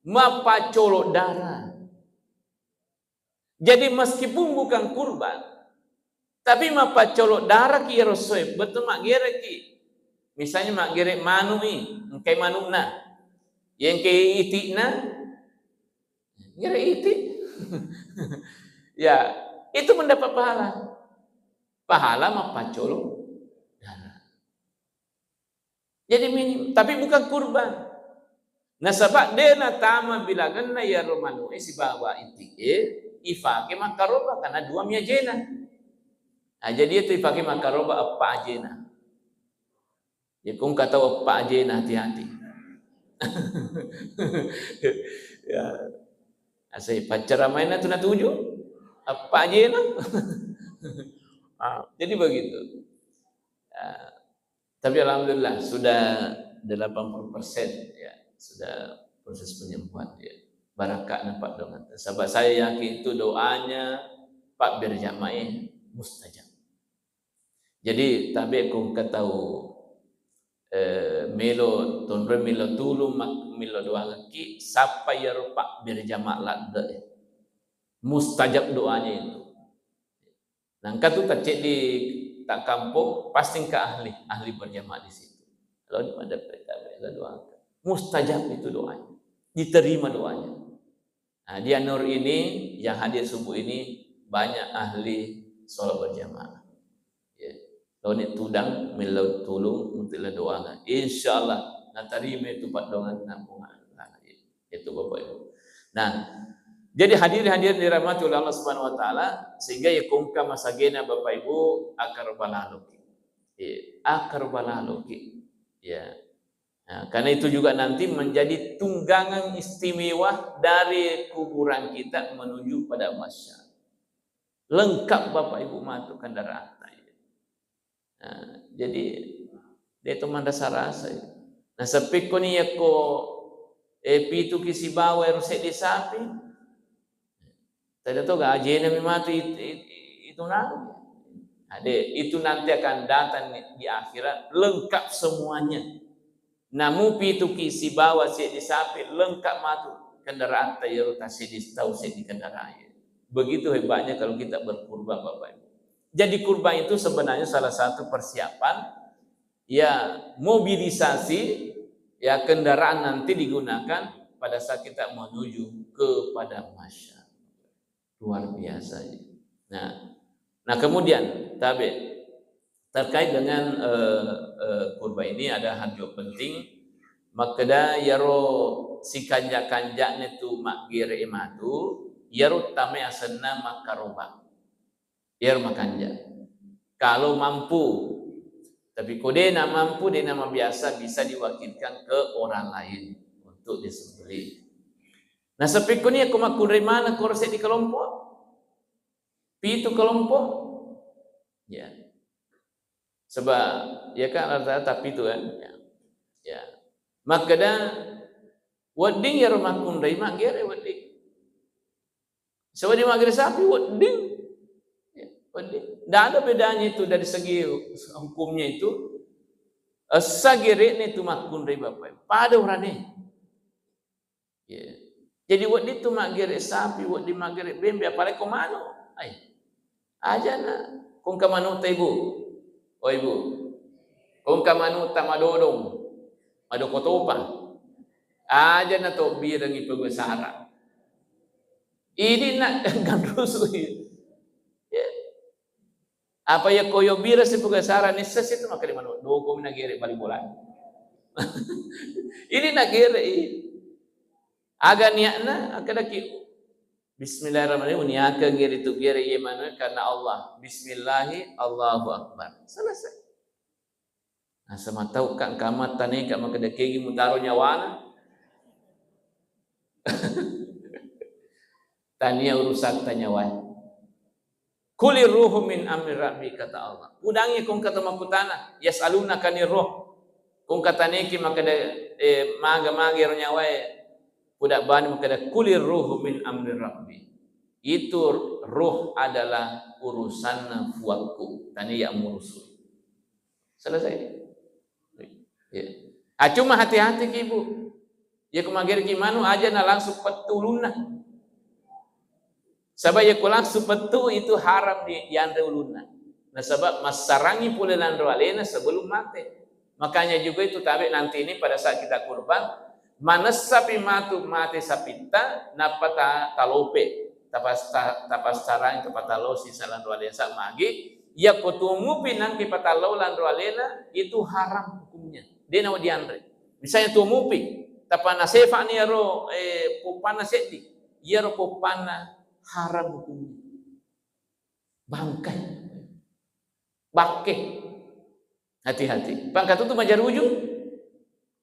Mapaccolo darah. Jadi meskipun bukan kurban, tapi mapaccolo darah ki iyaro essoe, betul maggereki. Misalnya maggere manu'i, engkai manu'na. Ya engkai iti'na, gere iti. Ya, itu mendapat pahala. Pahala mapaccolo darah. Jadi minim, tapi bukan kurban. Nasaba de' natama bilangenna iyaro manu'e sibawa iti'e, ifake makkaroba karena dua mi ajena. Nah, jadi itu ifake makkaroba eppa ajena. Jadi ko engka tau eppa ajena, hati-hati. Ya. Asai paccaramaina tu natuju, eppa ajena. Ah, jadi begitu. Ya. Tapi alhamdulillah sudah delapan puluh persen, ya, sudah proses penyembuhan, ya. Barakahna Pak Dongan. Sebab saya yakin itu doanya Pak berjamaah mustajab. Jadi tabe ko engka tau, eh, melo tonroi, melo tulung, mak-, melo doangekki, sappa iyaro Pak berjamaah ladde. Mustajab doanya itu. Nangka tu tacceddi takkampong, pasti engka ahli, ahli berjamaah di situ. Lalu madeppe tabe, lalu doakan. Mustajab itu doanya. Diterima doanya. Nah, di An-Nur ini yang hadir subuh ini banyak ahli sholat berjamaah. Ya. Lalu ni tudang, melo tulung untuk la doangan. Insya Allah, natarima itu Pak Dongan, nampung. Itu Bapak Ibu. Nah, jadi hadirin-hadirin dirahmati oleh Allah Subhanahu wa Ta'ala, sehingga ya ko engka masagena Bapak Ibu, akar balaloki. Iya, akar balaloki. Ya. Nah, karena itu juga nanti menjadi tunggangan istimewa dari kuburan kita menuju pada mahsyar. Lengkap Bapak Ibu matu kendaraan. Nah, jadi de' to manrasa-rasa. Nah, seppikko ni yakko, eh, pituki sibawa ero seddi sapi, tadi to ga ajena mi matu it-, it-, itu nang. Nah, de', itu nanti akan datang di akhirat lengkap semuanya. Namu pituki sibawa seddi sapi lengkap matu kendaraanta iyaro ta seddi tau seddi kendaraan. Begitu hebatnya kalau kita berkurban, Bapak Ibu. Jadi kurban itu sebenarnya salah satu persiapan, ya, mobilisasi, ya, kendaraan nanti digunakan pada saat kita menuju kepada mahsyar. Luar biasa, ya. Nah, nah, kemudian tabe terkait dengan, eh, eh, kurban ini ada hal juga penting. Makkeda iyaro sikanja-kanja'na tu maggere matu, iyaro tamai asenna makkaroba. Iyaro makanja. Kalau mampu, tapi ko de'na mampu, de'na mabiasa, bisa diwakilkan ke orang lain untuk disembelih. Nah, seppikko ni ko makkunrai maneng ko seddi kelompok, pitu kelompok, ya. Sebab ya kan rata-rata pitu kan, ya. Ya. Makkeda wedding iyaro makkunrai maggere wedding. Sebab di maggere sapi wedding. Ya, wedding. Tidak ada bedanya itu dari segi hukumnya itu. Essa gere'na itu makkunrai, Bapak Ibu. Pada urane. Ya. Jadi wedding tu maggere sapi, wedding maggere bembe, apalagi ko manu. Ai. Aja na. Kongka manu ta, Ibu. Oh, Ibu. Kongka manu ta madodong. Madokotopa. Aja na to birengi pegawai sara. Ini nak ganrusu. Ya. Apa ya koyo bira si pegawai sara nissa situ maka di manu. Doko mina gere bali bola. Ini nak gere i. Aga niatna, aga daki. Bismillahirrahmanirrahim. Niaka gere tu gere ye manu karena Allah. Bismillahi, Allahu Akbar. Selesai. Nasaba tau ka engka mataneka makkeda kegi mutaro nyawana. Tania urusatta nyawa. Qulir ruhu min amri rabbi, kata Allah. Udangi kong kata makkutana, yas'alunaka anir ruh. Kong kataneki makkeda, eh, maga-maga ero nyawae. Puda bani makkeda, qulir ruhu min amri rabbi. Itu ruh adalah urusanna fuakku. Tania murusu. Selesai. Ya. Ah, cuma hati-hati ki, Bu. Ya, ko magereki manu aja na langsung pettu ulunna. Saba ya ko langsung pettu itu haram di, dianre ulunna. Nasaba massarangi pole lanro alena sebelum mate. Makanya juga itu tabe nanti ini pada saat kita kurban, manessapi matu mate sapitta, nappa ta-, talope, tapas-, ta-, tapassarangi, tapatalosi salanro alena sa magi, yakko tuo mupi nangki patallau lanro alena, itu haram hukumnya. De nawa dianre. Misalnya tuo mupi, tapana sefani iyaro, eh, poppanna seddi, iyaro poppanna haram hukumnya. Bangkai. Bakke. Hati-hati. Pangkatutu majaruju.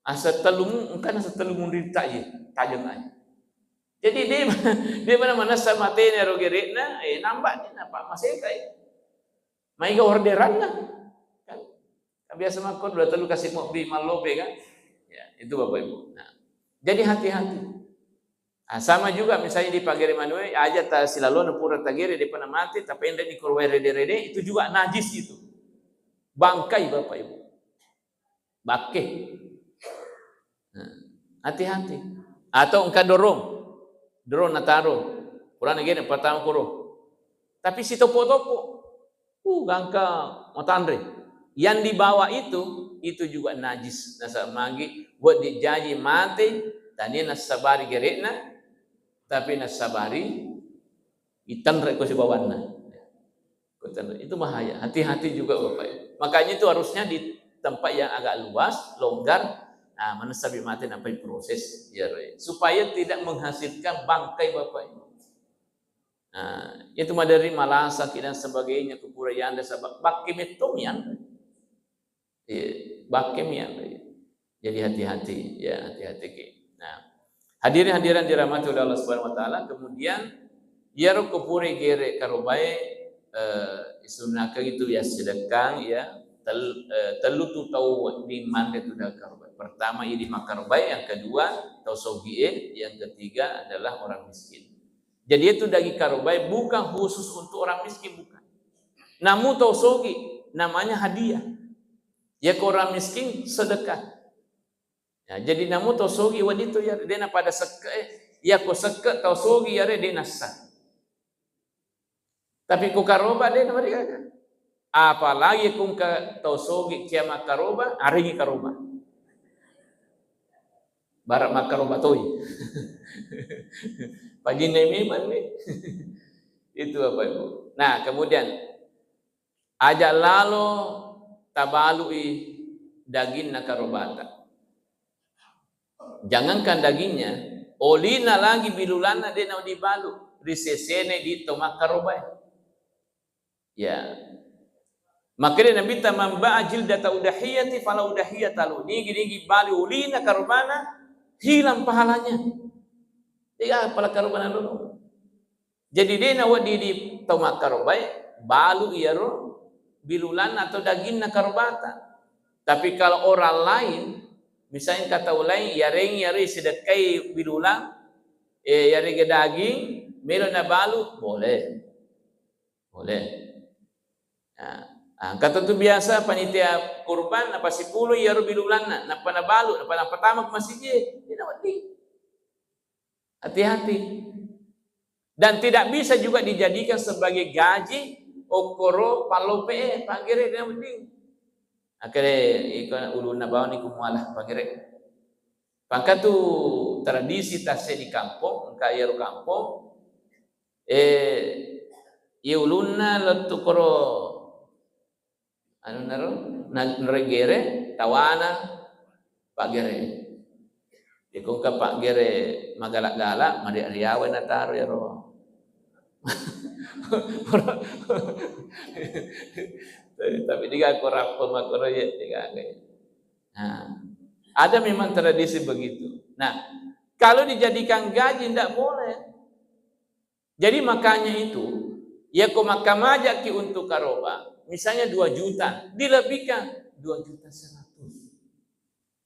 Asa tellumu, engkana asa tellumu ri taje, tajeng aja. Jadi de, de mana manessa matena ro gere'na, eh, nambah ni napa masekai. Maiga orderanna. Kan? Kan biasa makkoro dua tellu kasi mobbi mallope kan? Ya, itu Bapak Ibu. Nah, jadi hati-hati. Ah, sama juga misalnya di pagere manue, aja ta silalona pura tagere, depa na mate, tapenre ni korowai rede-rede, itu juga najis itu. Bangkai Bapak Ibu. Bakke. Nah, hati-hati. Atau engka dorong. Dorong nataro. Purana gene pertama kuro. Tapi sitopo-topo. Uh, gangka matanre. Yang dibawa itu, itu juga najis. Nasaba magi, wedding jaji mate, tania nassabari gere'na, tapi nassabari itanre ko sibawanna. Ko itanre. Itu bahaya. Hati-hati juga, Bapak Ibu. Makanya itu harusnya di tempat yang agak luas, longgar, nah, manessapi mate nampai proses. Ya, Re. Supaya tidak menghasilkan bangkai, Bapak Ibu. Nah, itu maderi malasaki dan sebagainya, kupura yanda sabab bakke metto mianre. Iya, bakke mianre. Jadi hati-hati, ya, hati-hati ki. Nah, hadirin hadirat dirahmati oleh Allah Subhanahu wa Ta'ala, kemudian iyaro kupura gere karobae, eh, isunnakeng itu ya sedekang, ya, tel-, eh, tellu tu tau di manre tu da karobae. Pertama, idi makkarobae, yang kedua, tau sogie, yang ketiga adalah orang miskin. Jadi itu daging karobae bukan khusus untuk orang miskin, bukan. Namu tau sogi, namanya hadiah. Ya ko orang miskin, sedekah. Ya, jadi namu tau sogi waditu ya, de na pada sekke, eh, ya ko sekke tau sogi ya re de nassa. Tapi ko karoba de na marigaga. Apalagi kung ka tau sogi cia makkaroba, arengi karoba. Bara makkaroba toi. Pajinna memang nih. Itu Bapak Ibu. Nah, kemudian aja lalo tabalui daginna karobata. Jangankan dagingnya, olina lagi bilulanna de na dibalu, risesene di to makkarobae. Ya. Makanya Nabi ta, "Man ba'a jildata udahiyati fala udahiyata lahu." Nigi-nigi bali ulina karobana, hilang pahalanya. Tiga pala karobana dulu. Jadi de na wedding di tau makkarobae, balu iyaro bilulanna atau daginna karobata. Tapi kalau orang lain, misalnya engka tau lain, yareng iyaro sedekkai bilulang, eh, yarega daging, melo nabalu, boleh. Boleh. Nah, engka tentu biasa panitia kurban napasipulung iyaro bilulanna, nappa nabalu, nappa napatama ke masigi, dena wedding. Hati-hati. Dan tidak bisa juga dijadikan sebagai gaji okkoro pallope e, pagere, dena wedding. Akere iko ulunna bawang ni kumuala pagere. Pangka tu tradisi tasse di kampong, engka iyaro kampong, eh, iya ulunna lettu koro anu naro, na-, naregere, tawana, pagere. Iko engka pagere magala-gala, mari riawe nataro iyaro. Tapi, tapi diga ko rappo makoro ya, diga. Nah, ada memang tradisi begitu. Nah, kalau dijadikan gaji, ndak boleh. Jadi makanya itu, ya ko makkamajaki untuk karoba, misalnya dua juta, dilebihkan dua juta seratus.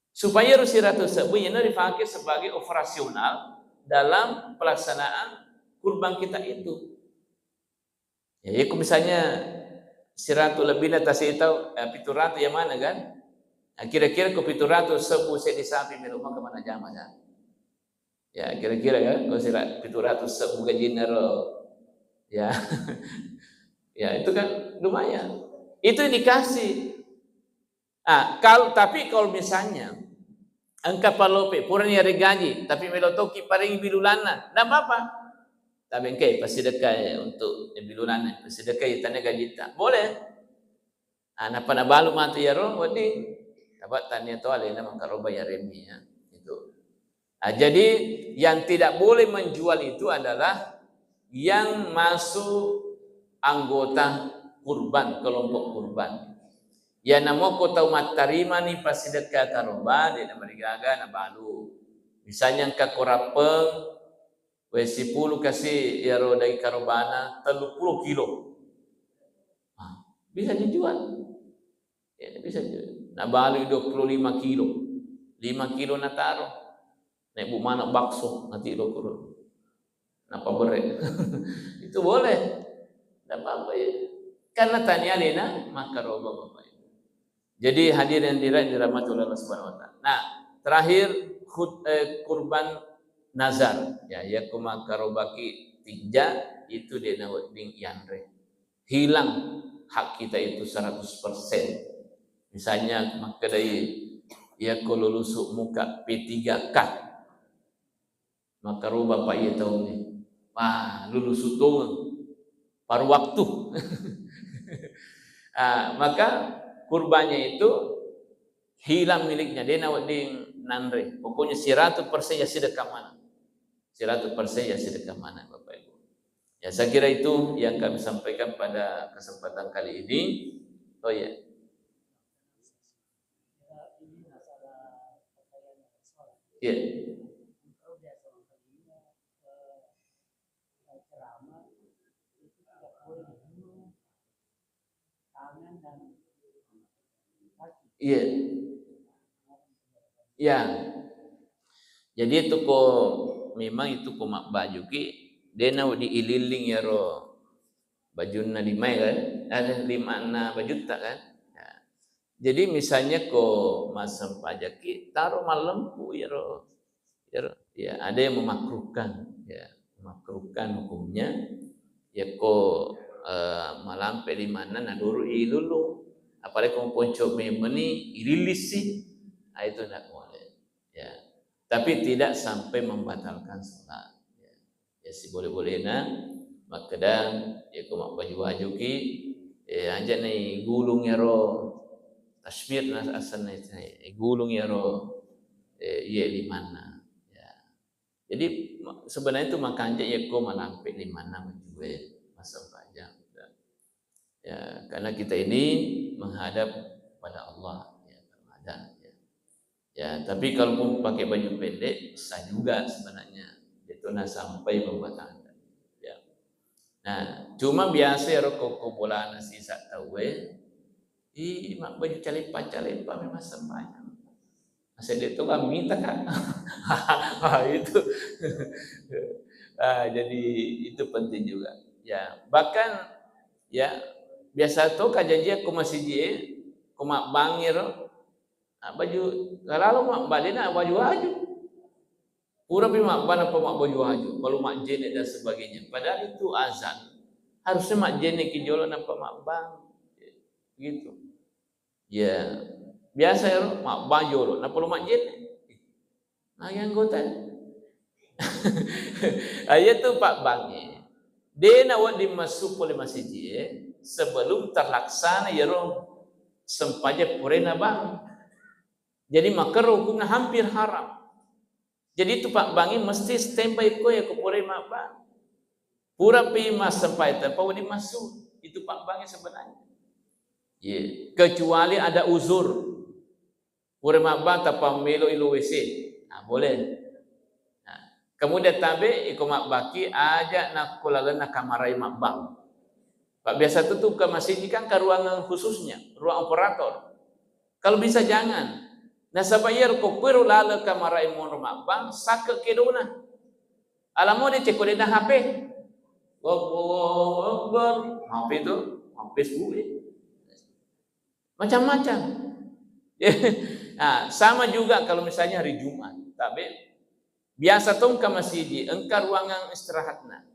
Supaya ru seratus ribu ini dipakai sebagai operasional dalam pelaksanaan kurban kita itu. Ya, ya, ko misalnya seratus lebih na tasi tau, eh, pitu ratus ya mana kan? Nah, kira-kira ko pitu ratus ribu seddi sapi melo maka mana jama kan? Ya, kira-kira kan, ko sira-, pitu ratus ribu gajinna ro. Ya. Ya, itu kan lumayan. Itu dikasih. Ah, kalau, tapi kalau misalnya engka palope, purani yare gaji, tapi melo toki parengi bilulanna, ndak apa-apa. Tapi engka pasidekka untuk bilulanna, pasidekka tania gajita. Boleh. Ah, nappa nabalu matu iyaro, wedding. Apa tania to alena makaroba yaremmi ya. Itu. Ah, jadi yang tidak boleh menjual itu adalah yang masuk anggota kurban, kelompok kurban. Ya namo ko tau mattarimani pasidekka karoba, de namarigaga nabalu. Misalnya engka ko Rappeng, we sipulu kasi iyaro daging karobana tellu pulo kilo. Ah, bisa dijual. Ya, bisa juga. Nabalu dua puluh lima kilo. Lima kilo nataro. Naik bu mana bakso, nanti lo kurun. Napa bere? Itu boleh. Tidak apa-apa ya. Karena tania alena makaroba Bapak Ibu. Jadi hadirin yang dirahmati oleh Allah Subhanahu wa Ta'ala. Nah, terakhir khut-, eh, kurban nazar. Ya, ya ko makarobaki tinja itu de nawedding yanre. Hilang hak kita itu seratus persen. Misalnya makkedai, iya ko lulusu muka P tiga K, makaroba pa iya taungnge. Wah, lulusu tongeng. Paru waktu. Ah, maka kurbannya itu hilang miliknya, de nawedding nanre. Pokoknya seratus persen ya sedekah mana. Seratus persen ya sedekah mana, Bapak Ibu. Ya, saya kira itu yang kami sampaikan pada kesempatan kali ini. Oh ya. Iya. Iya. Iya. Jadi itu ko memang itu ko mabbajuki, de na diililing iyaro bajunna limae kan? Ada limanna bajutta kan? Ya. Jadi misalnya ko massempajaki, taro mallempu iyaro, iyaro, ya ada yang memakruhkan, ya, memakruhkan hukumnya, ya ko, eh, malampe limanna naduru ilulu, apalagi ko ponco memeni ililisi, ah, itu ndak boleh, ya. Tapi tidak sampai membatalkan sholat, ya. Ya, sibolé-boléna makkeda, iyako mabbaju-bajuki, eh, aja' naigulung iyaro tasmir na asenna, igulung iyaro, eh, iye limanna. Ya. Jadi, ma-, sebenarnya itu makanja' iyako malampe limanna bajue, massempajang. Ya, karena kita ini menghadap pada Allah, ya, Ramadan, ya. Ya, tapi kalaupun pakai baju pendek, sah juga sebenarnya. Itu na sampai membatalkan. Ya. Nah, cuma biasa iyaro ko-, ko bolana sisa tauwe, ih, mabbaju caleppa-caleppa memang sembahyang. Masih dia tu kan minta kan. Ah, itu. Ah, jadi itu penting juga. Ya, bahkan, ya, biasa to kajajiang ko masiji e, ko mabbangngi ro, ah, baju, kalau mau balik na baju-baju. Pura pi mabbang nappa mabbaju-baju, baru majjene dan sebagainya. Padahal itu azan. Harusnya majjene ki jolo nappa mabbang. Gitu. Ya, biasa ya, mabbang jolo, nappa lo majjene. Nah, yang anggota. Ayo tu pabbangnge. De nawedding massu pole masiji e, sebelum terlaksana yero sempajang purena bang. Jadi makkero hukumna hampir haram. Jadi itu pabbangnge mesti standby ko ya ko pura mabbang. Pura pi massempajang tempa wedding massu. Itu pabbangnge sebenarnya. Ye, kecuali ada uzur. Pura mabbang tappa melo ilo W C. Nah, boleh. Nah, kemudian tabe iko mabbaki aja nakko lalenna kamarai mabbang. Pak biasa tuh, tuh ke masjid kan ke ruangan khususnya, ruang operator. Kalau bisa jangan. Nasaba iyaro ko kuero laleng kamarai monro mabbang, sakke kedona. Alamo de ceko dena H P. Allahu Akbar. Mau apa itu? Mau Facebook ya. Macam-macam. Nah, sama juga kalau misalnya hari Jumat, tabe biasa tong ke masjid, engka ruangan istirahatna.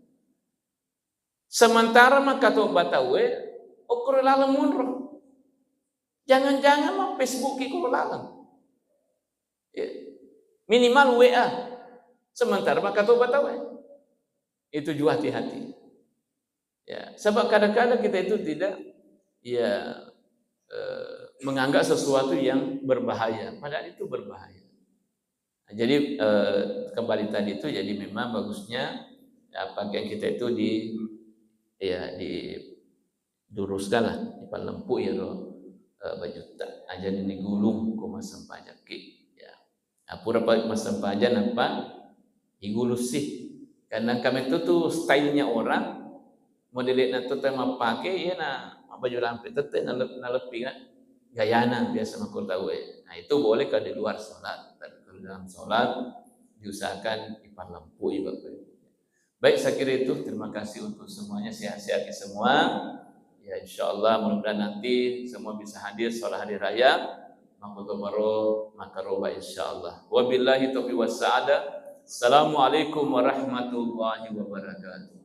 Sementara maka to batawe, okoro laleng monro. Jangan-jangan ma Facebook ki ko laleng. Ya. Minimal W A. Sementara maka to batawe. Itu juga hati-hati. Ya, sebab kadang-kadang kita itu tidak, ya, eh, menganggap sesuatu yang berbahaya, padahal itu berbahaya. Nah, jadi, eh, kembali tadi itu, jadi memang bagusnya, ya, pakaian kita itu di, ya, diduruskan lah, dipallempu ya ro, eh, bajutta. Aja digulung ko massempajang ki. Ya. Nah, pura pa massempajang nappa igulusi. Karena kami itu tuh stylenya orang, modelnya tuh teh mappake, iya na baju lampe tette nalep-, naleppi kan. Gayana biasa makko tau e. Nah, itu boleh kalau di luar sholat, tapi kalau dalam sholat diusahakan dipallempui, Bapak Ibu. Baik, saya kira itu. Terima kasih untuk semuanya. Sehat-sehat ya semua. Ya, insya Allah mudah-mudahan nanti semua bisa hadir sholat hari raya. Makko tomaro makaroba insya Allah. Wabillahi taufiq wassa'adah. Assalamualaikum warahmatullahi wabarakatuh.